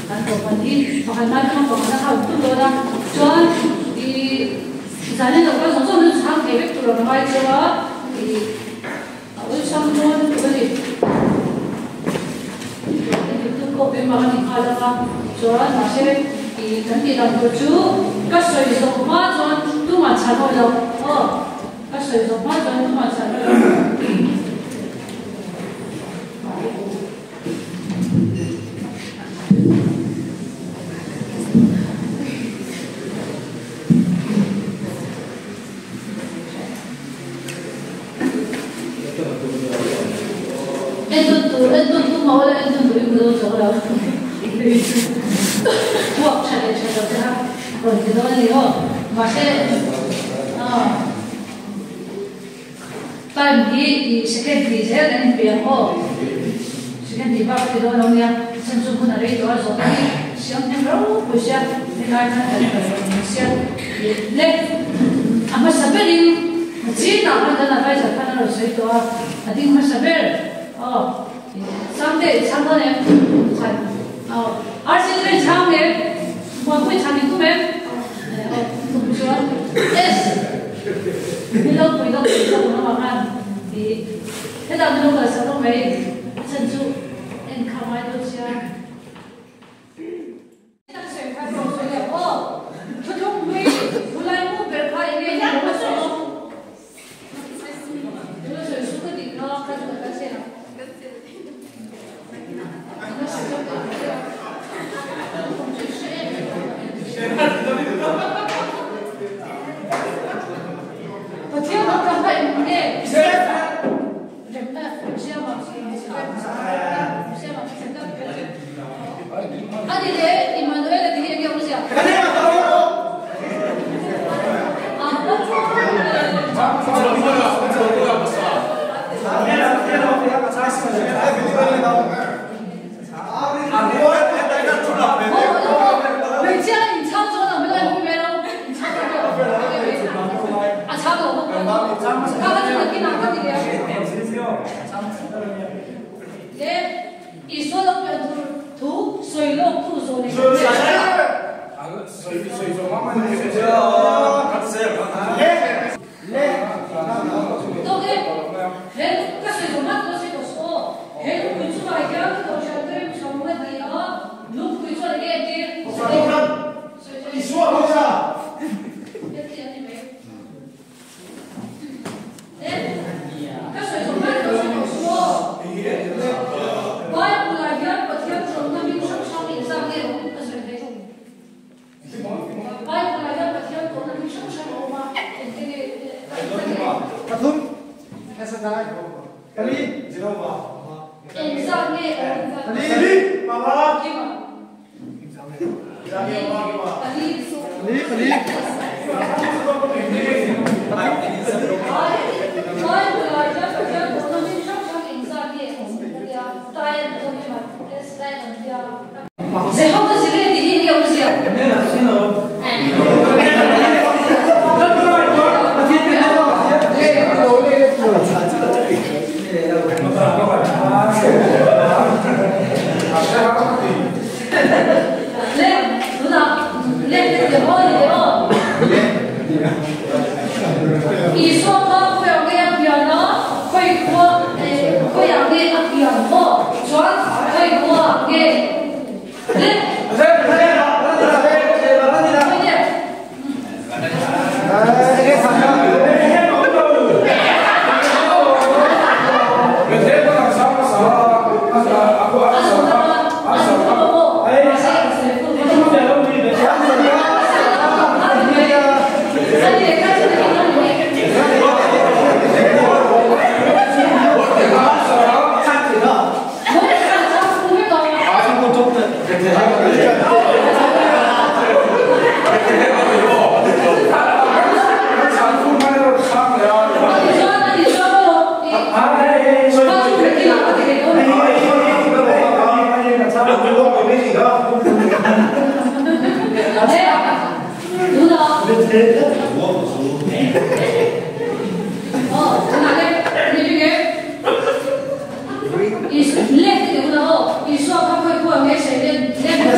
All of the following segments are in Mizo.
Kan kohhran hi pakhat hma atanga pakhat a khauh tum dawn a, chuan ih zanin lo kal zawng zawng chu chhang thei vek tur a ngai cheu a, ih a awlsam dawn lutuk a ni. Entu pawh keimah ka ni nghal ang a, chuan mahse ih kan tih dan tur chu ka sawi zawh hma chuan tumah chhan awi lo aw, ka sawi zawh hma chuan tumah chhan awi lo. Entawn tur entawn tum a awla entawn tur i hmu dawn zawk lo. Puak tha leh tha lo te kha rawn ti dawn a ni aw. Mahse aw. Time hi i second hnih zel kan inpe ang aw. Second hnih bak a ti dawn lo nia, chhan chu hun a rei tawh a zawhna hi siam hnem ropui sia helai khan kan kal lo ni sia le a hmasa berin chinah khan kan advisor khan a rawn sawi tawh a, a ding hmasa ber aw Sangte i chhang dawn em? Chhan aw RC chu i chhang em? Muanpui chhan i tum em? Aw tum chuan S Min lo pui lo pui lo ang avang khan i hetah min lo kalsak lo mai a chhan chu en kha ngai dawn sia. Tak sawi kha rawh sawi leh aw. Thuthlung hlui Bulai mu ber kha enge ni lo ka sawi su. Tuna sawi su ka tih kha kha chu ka kal se ang. Tuna sawi su ka tih kha. Chu hre em em. Pathian ram kha kha eng nge? Remna siama siama A ni le, Immanuel a ti hi enge awmzia? Hmeichhia inchhang chuan a hmel a hmu ve lo, inchhang a chhang lo bawk a, kha kha chu nakinah ka ti leh ang. Le Isua lo pian tur thu sawi lawk tu zawh leh kan Tawk e, he ka sawi zawh hma chu ka sawi tawh suh aw. He lungpui chungah hian ka kohhran ka rem chho ang a ti a, lungpui chuan enge entir? Heti a ni mai. Ka sawi zawh hma chu ka sawi tawh suh aw. Bible-ah hian Pathian ṭawmna hming hrang hrang inzak nge awm ka sawi thei. Bible-ah hian Pathian ṭawmna hming hrang hrang a awm a, engte nge engte nge? Pathum, Esadai, Pali, Jehovah. Engzak nge awm? Pali, Panga. Kima. Jehova Jireh tih hi enge awmzia? Le tunah le te haw ni teh aw. Isua kha khawiah nge a pian a, khawi khua khawiah nge a pian maw? Chuan khawi khua nge le khawi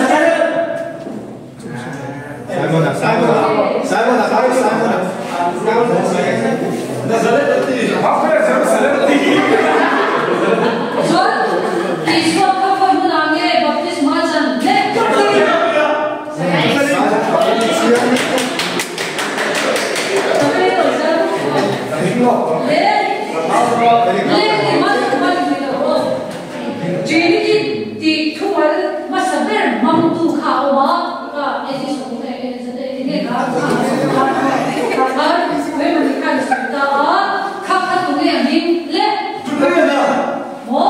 nge? mang tu kha oma ka e ti so ne e ne ka ka ka me ma ni ka ni ta a kha kha tu ne ni le mo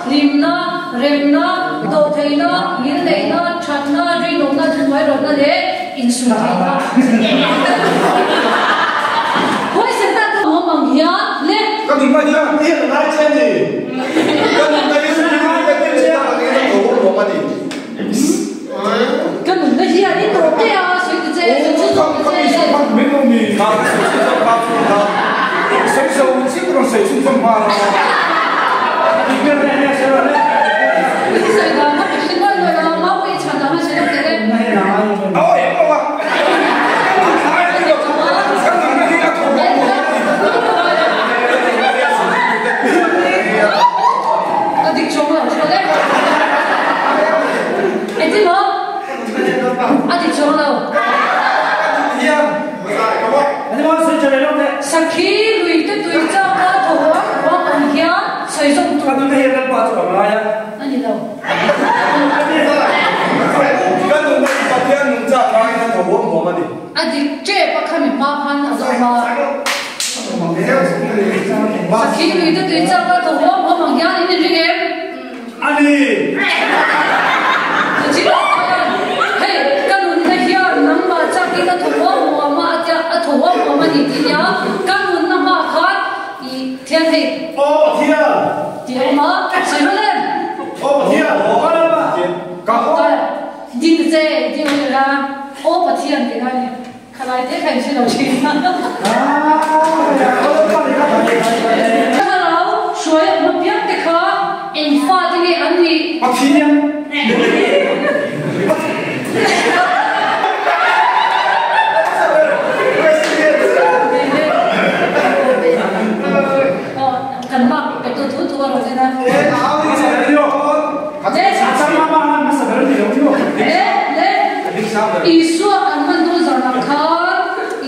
Limna, remna, dawhtheihna, ngilneihna, thatna, rinawmna, thuhnuairawtna leh insumtheihna. Huaisen tak ka awm ang hian le. Ka nunna hian i han ngai che a ni. Ka nunna hi chu i ring a tin che tak angin a tho awm a ni. Ka nunna hian i tawh teh a sawi ta che, sawi chu zawk ta che. I sawi dan kha ka hre nuai nuai lo a, mau pawh i chhan dan kha sawi lo teh e. A dik chuang lo hriat e. Engtin maw? A dik chuang lo. Sakhi lui te tui chak a thaw huam huam ang hian sawi zawm tur. A ni lo. A dik tep a khami hma khan a zawm a. Sakhi lui te tui chak a thaw huam huam ang hian in inring em? A ni. Hei, ka nunna hian nangmah chakin a thaw huam huam a, a tia, a thaw huam huam a ni tih nia, ka nunna hma khan i thian hei. Aw Pathian! Tih a awm a, sawi hman em? Aw Pathian! Ka lam a, ka haw. Ding che, ding a ni la, Aw Pathian tih lai ni. Khalai te kha in hre lo thin. Thlarau hruai a hma piang te kha eng fa te nge an nih? Pathian. Kan mak pe tu thu thu a rawn en a. Le le Isua an hman dun zanah khan i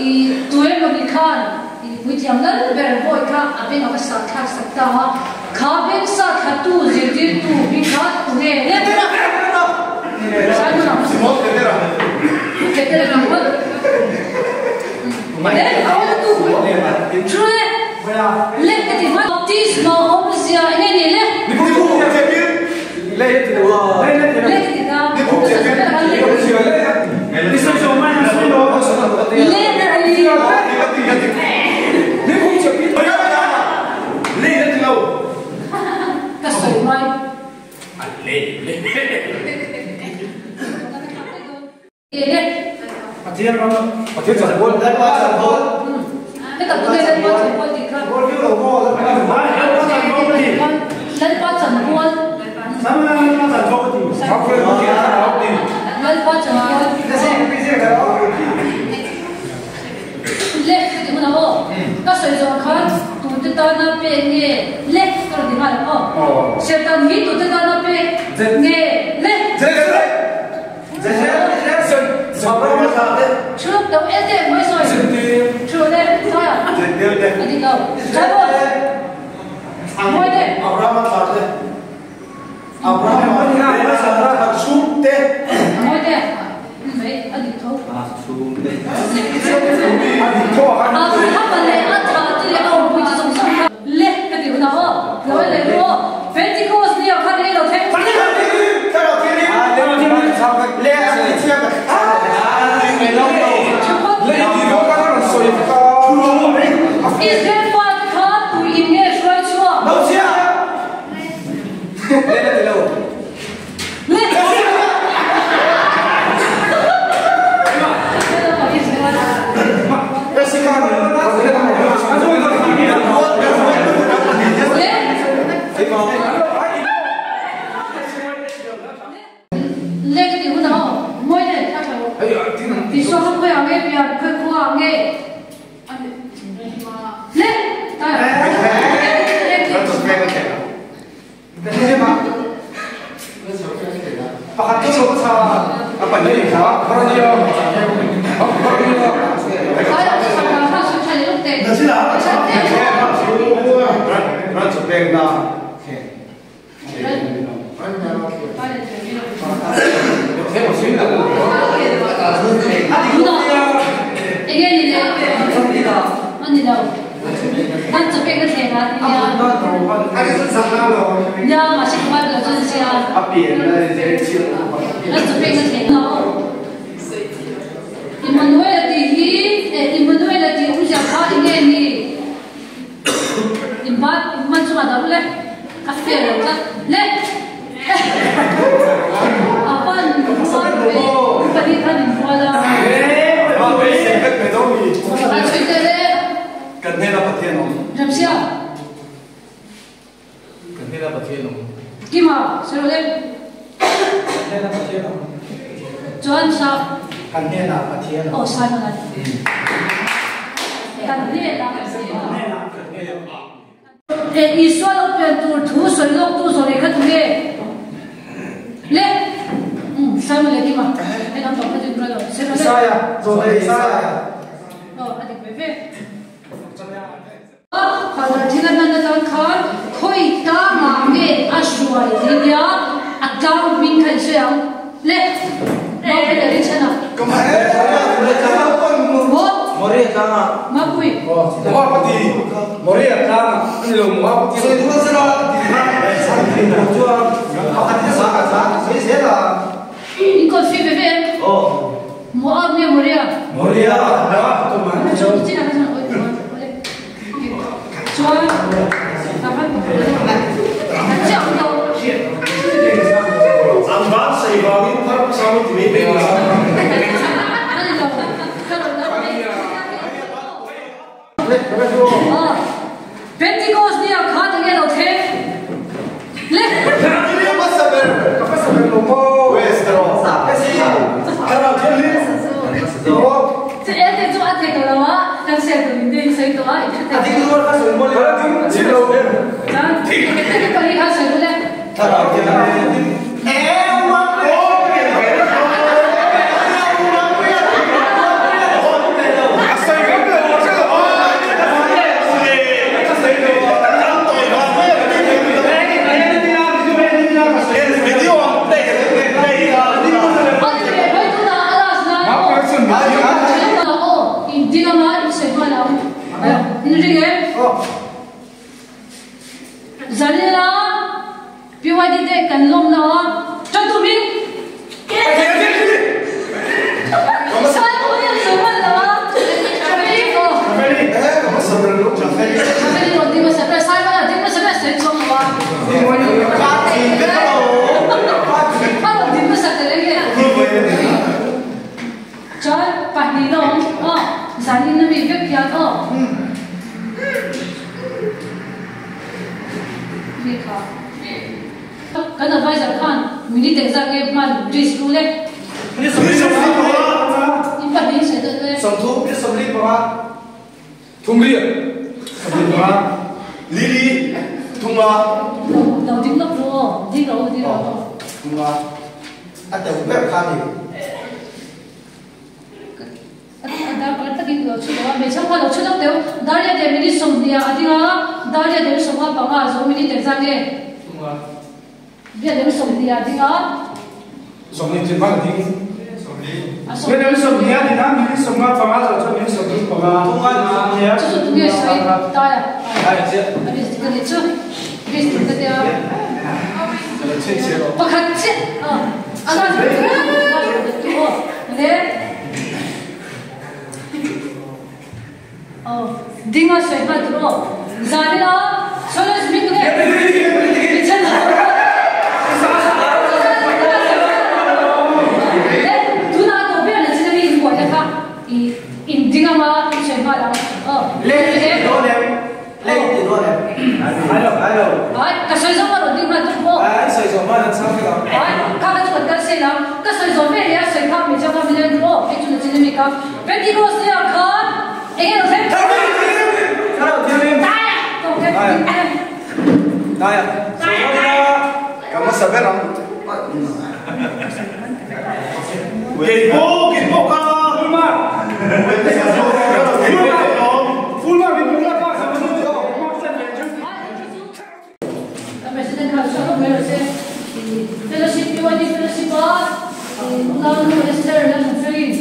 tuemawni khan i puithiam lal ber bawi kha a beng a va sah thlak sak ta a, kha beng sah thlatu zirtirtu hi kha tunge le? Simon-a. Petera ang hman. Le a awm tu. True le. Le ka ti hman. Baptisma awmzia enge ni le? Le ka ti ta. Le a ni. Ka sawi mai. Ka sawi zawh khan tute tana pek nge le ka rawn ti nghal ang aw. Satan hi tute tana pek nge le. Thu lo el te mawi sawi. Thu le sawi a. A dik lo. Tha maw? Mawi te. Mawi te. Mai a dik tho. Abrahama leh a tha te leh a awmpui te zawng zawng kha le ka ti hunah aw. Lo el leh ru aw. Pentecost ni ah khan ei lo thleng. Israel fate kha tui in nge hruai chhuak? Le! Le ka ti hun a aw, mawi le a tha lo. Isua kha khawi ah nge pian, khawi khua ah nge le tai ah. Tai ah chhan kha su tha ni luk te. Enge ni le? A ni lo. An chape. pek na thleng a nia. Nia ma se kuma lo chu sia. A chaw pek na thleng a aw. Immanuel tih hi Immanuel tih awmzia kha enge ni? Inhman inhman chungah dah ule a fair lo tlat le. A pan rual ve pahnih khan inrual a. A chhui teh le. Kan hnena Pathian awm. Ramsia. Kan hnena Pathian awm. Kima, sawi rawh le. Kan hnena Pathian awm. Chuan sa. Kan hnena Pathian awm. Aw Simon a. Kan hnena Pathian awm. E Isua lo pian tur thu sawi lawk tu zawh leh kha tu nge? Le. Umm Simon leh Kima. Hei lam pang kha chu in rual lo. Sawi rawh le. Isaiah, zawh leh Isaiah. Aw a dik ve ve. Father thil a hman atan khan khawi tlangah nge a hruai tih nia a tlang hming kha in sawi ang le Mapui ka rin chhan a. Moria tlangah. Mapui. Moapati. Moria tlangah ani lo Moapati. In kawt fi ve ve em? Moab nge Moria? Moria. Chuan An van sei vangin phar sang ti mai mai a. Pentecost ni ah khan enge lo thleng le. Chu e te chu a thei tawh lo a, kan share tur in te in sawi tawh a, in hre thei tawh. Chuan te pahnih khan sawi ru le. Zanila PYD te kan lawm lo a, ṭan tumin Chuan pahnih na awm aw, zanin na mi vek hian aw. Mi kha. Kan advisor khan minute engzat nge hman risk ru le. In pahnih sawi deuh le. Sawmthum ni sawmli panga thumriat sawmli panga Lily thunga. Lo ding lawk ru aw, ding rawh u ding rawh u. Thunga a deuh ber kha ni. A dar pakhat takin lo chhu lo a, hmeichhe kha lo chhu deuh deuh. Daria leh minute sawmhnih ah a ding a, Daria leh sawmnga panga a zo minute engzat nge? Thunga. Bia leh sawmhnih ah a ding a. Sawmhnih chin hman a ding. Bia leh sawmhnih a din a, minute sawmnga panga a zo chuan minute sawmhnih panga. Thunga ni sawmhnih a. Chu chu tunge sawi taia? Taia chiah. A ris dik a nih chu. Ris dik ka tia. Pakhat chiah a. A last tu aw. Le. Aw. Dinga sawi hman tur aw. Zanila Solar Smith nge? Le tunah a tawp ber na chin a mi inbuai na kha i in ding anga i sawi nghal ang. Aw. Le ti dawn em? Le ti dawn em? Ai lo, ai lo. Ai, ka sawi zawng a rawn ding nghal tuk maw? Ai, sawi zawng hman an chhang vek ang. Ai, kha ka chu kan kal sel ang. Ka sawi zawng vel leh a sawi kha hmeichhia kha min en ru aw, kei chu na chin a mi kha. Pentecost ni ah khan eng nge lo thleng? Thlarau Thianghlim! Taia! Tawk teh, ding teh. Taia! Ka hmasa ber ang. Kei pawh, kei pawh ka. Full mark! Full mark! Full mark in puk la pa sa President kha sawi lawk mai rawh se. Fellowship PYD Fellowship a unau nu Esther la hmu felin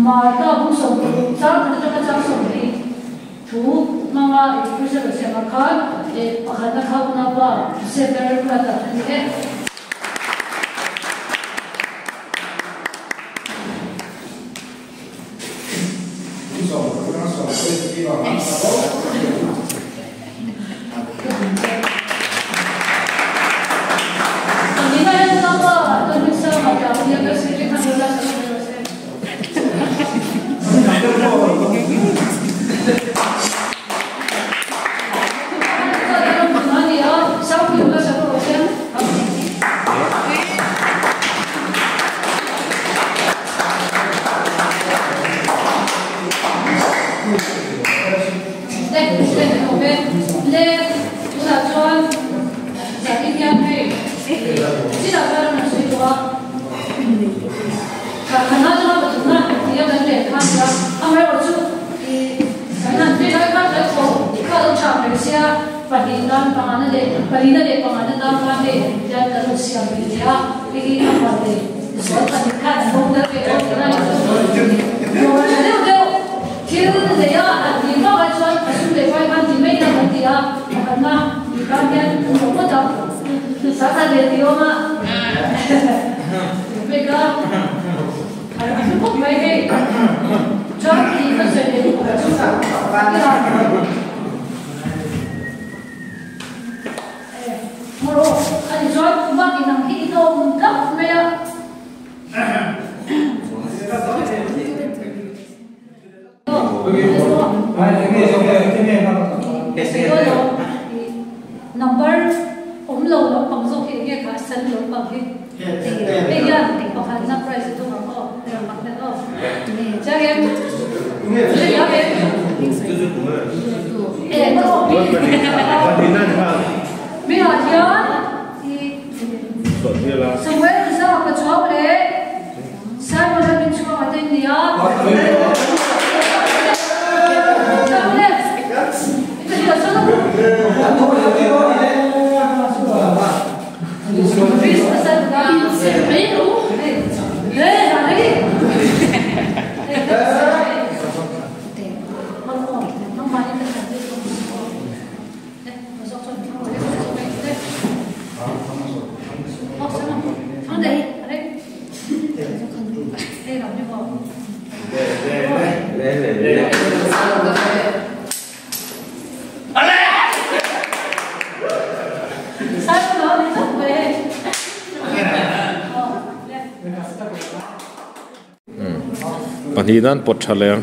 Martha bung sawm chang khat atanga chang 20 thu. Manga i siam ah khan pakhatna kha unaupa Joseph Lalruata a ni e. Pahnih nan pot tha leng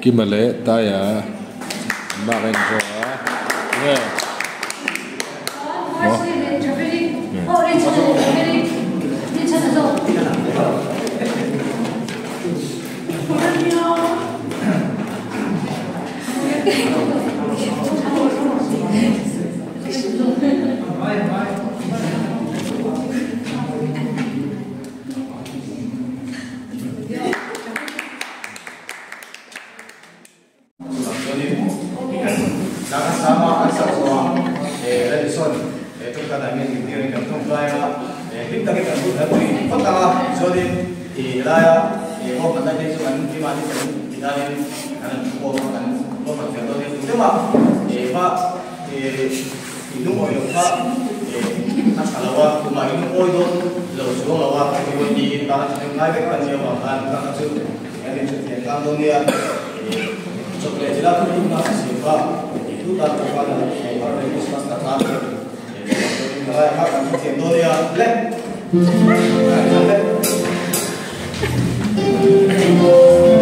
kimale taya ma ren jo nge Oh.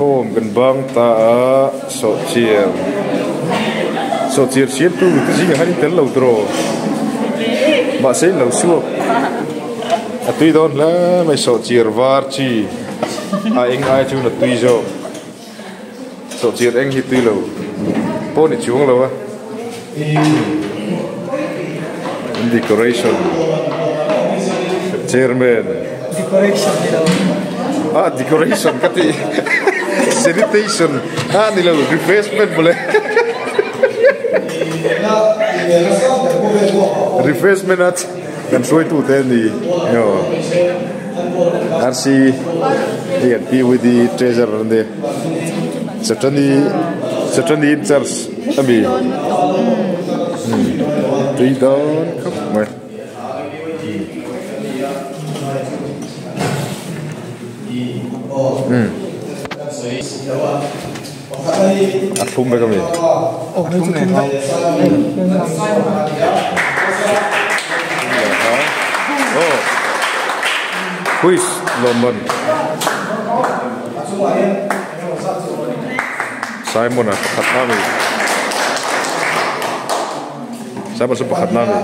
Inkhawm kan bang ta a sawhchiar sawhchiar siamtu te zingah hian in tel lo tawh mahse in lo chhuak a tui dawn hle mai sawhchiar var chi a eng ai chuan a tui zawk sawhchiar eng hi tui lo pawh ni chuang lo a decoration chairman decoration ni lo ah decoration ka ti sanitation ah ni lo refreshment mawle refreshment a kan hruaitu te a ni aw RC hei kan PWD treasurer a nia Chatani Chatani in charge a mi tui dawn khawp mai. A thlum vek a mi. Quiz lawmman Simon a pakhat na mi. Simon chu pakhat na mi.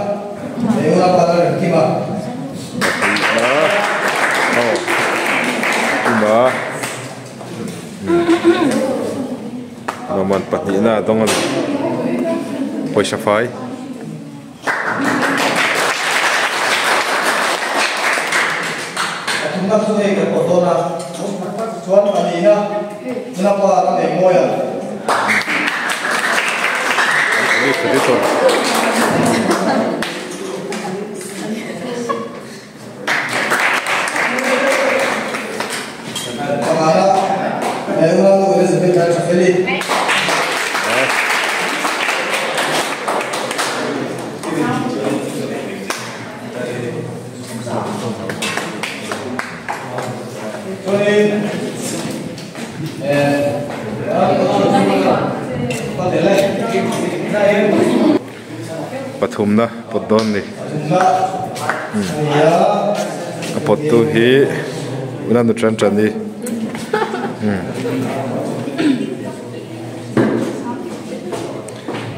Lawmman pahnihna a dawng a ni. Pawisa fai. Pathumna pawt dawn ni a pawt tu hi ula nu tan tan hi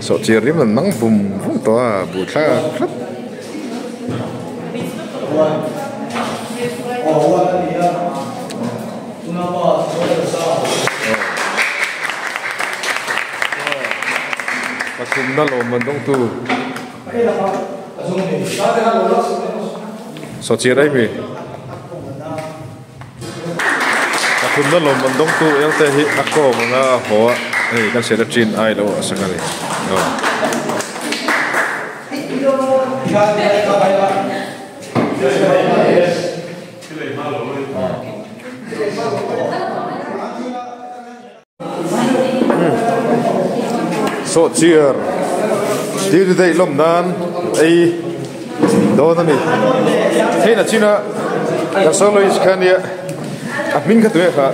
sawhchiar rim an mang vum vum tawh a buh thlak tlat. Pathumna lawmman dawngtu Sawhchiar ai mi Pathumna lawmman dawngtu elte hi a kawm anga a haw a hei kan hriat athin ai lo a sak a ni aw. Sawhchiar thil daih lawm nan ei dawn a ni. Hei na china ka soloist kha nia a hming kha tui a kha.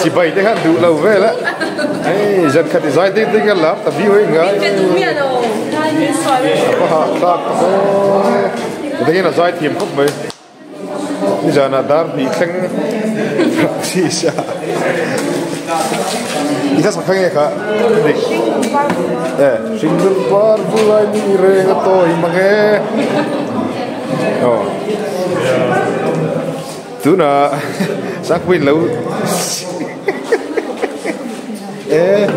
Chibai te khan duh lo vel a. Hei zan khat i zai ding ding a lar ta viau hei ngai. A va hah thlak tak aw. Hetiang hian a zai thiam khawp mai. Nizanah dar hnih thleng practice a i hla sak kha nge kha dik e hringnun par bulai mi reng a tawi mang e aw tunah Sangpuiin lo e.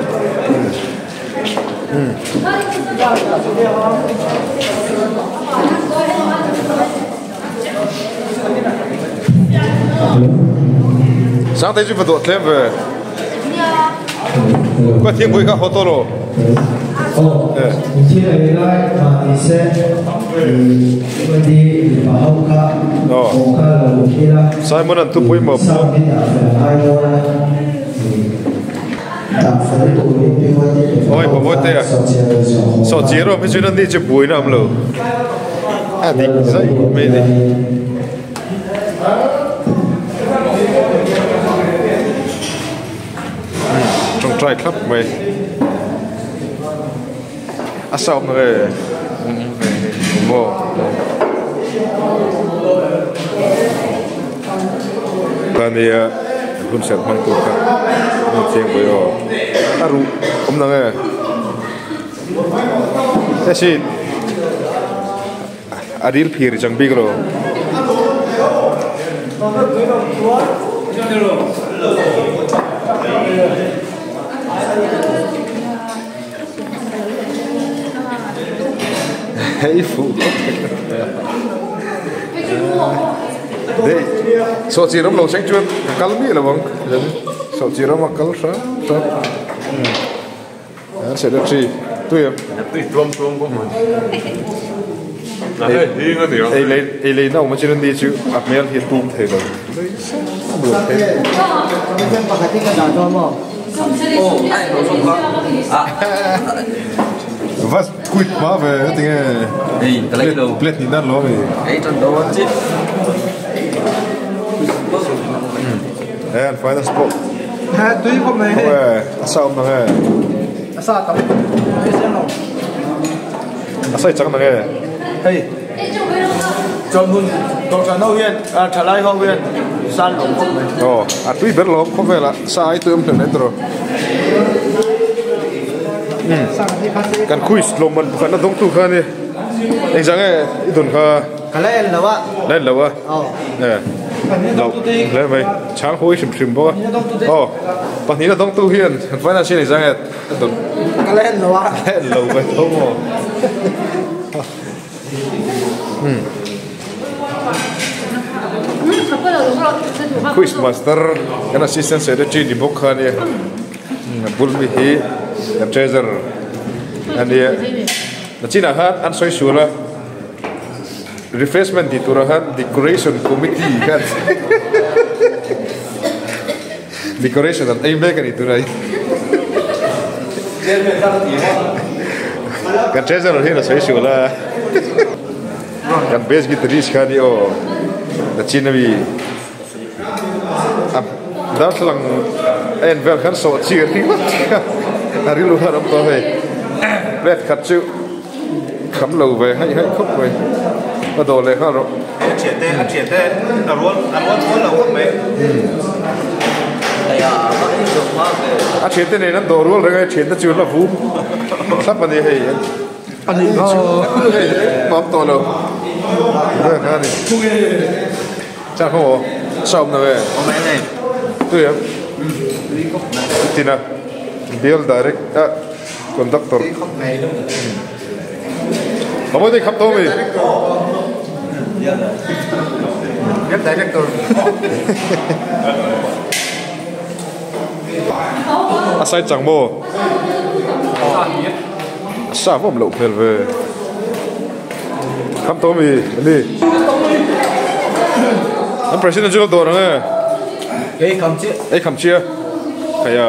Sangtei chu va dawh tlem ve. Ka thingpui kha haw tawh lo. Simon an thupui maw pawh. Oi pawh te a saw chi rawh hi chuan ani chu buaina awm lo a dik zai mai a ni. Tawngtai thlap mai a sa awm nge maw. kha nia an hun serh hmang tur kha a ni chiang pawh aw a ruh awm nang e hei a ril phir chang bik lo. Hei fuh Dei sawh chi ram lo thleng chuan ka kal miah lo ang sawh chi rama kal hram hram an secretary tui em tui tuam tuam bawk mai ei lei ei lei na awm a chin ani chu a hmel hi a tum thei lo nuam thei va quit hma ve heti nge plate hnih nan lo ami he an finance pawh a sa awm nang e a sai chang nang e hei chawlhmun dawhsan ho hian thalai ho hian san lo khawp mai aw a tui ber lo khawvel ah sa ai tui awm hleuh mai tawh kan quiz lawmman pakhat a dawng tu kha a ni engzah nge i dawn kha ka la en lo a la en lo a e lo hle mai chhang hawi hrim hrim bawk a aw pahnih a dawng tu hian finance hian engzah nge a dawn ka la en lo a la en lo ve tho maw Quiz master kan assistant secretary ni bawk kha a nia a bul mi hi kan treasurer a nia nachinah khan an sawi sual a refreshment tih turah khan decoration committee khan decoration an ei mek a ni tunah hi kan treasurer hian a sawi sual a kan bass guitarist kha a ni aw nachin ami a darthlalang a en vel khan sawh chi a ni ngawt a rilru khan a awm tawh hei plate khat chu. Kham lo ve haih haih khawp mai a dawh leh nghal rawh. A thian te a thian te a rual a rual chuan lo khawp mai. A thian te nen an dawh rual reng a thian te chu an la vum thlap a ni hei. A ni chu hei mam tawh lo. Vel kha a ni. Chak ho aw sa awm na ve. Tui em? Tina bial direct a. Conductor. Mawi te khap to mi. Director. A sai chang maw? A sa vawm loh hmel ve. Khap to mi ani. An president chu lo dawr ang e. Ei kham chiah. Ei kham chiah. Hei a.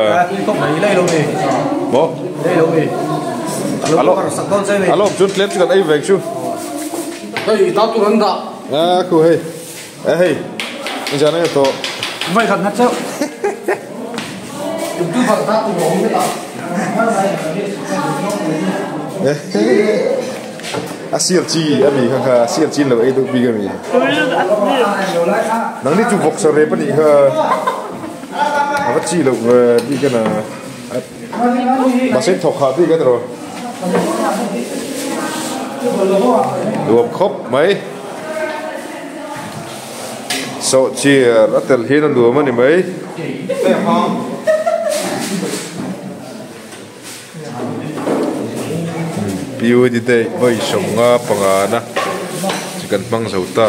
Maw? Alo alo chuan tlem chu kan ei veng chu. Hei ta tur an dah. A khu hei. A hei. Inzan ang tawh. Vai khat na chauh. Tu bak ta tu awm ta. A sial chi a mi kha kha sial chin lo ei duh bik a mi. Nang ni chu vawk sa rep a nih kha. A va chi loh bik a na. Mahse thawk hah bik a ni rawh. Nuam khawp mai. Sawhchiar a tel hian a nuam a ni mai. PUD day vawi sawmnga pangana chu kan hmang zo ta.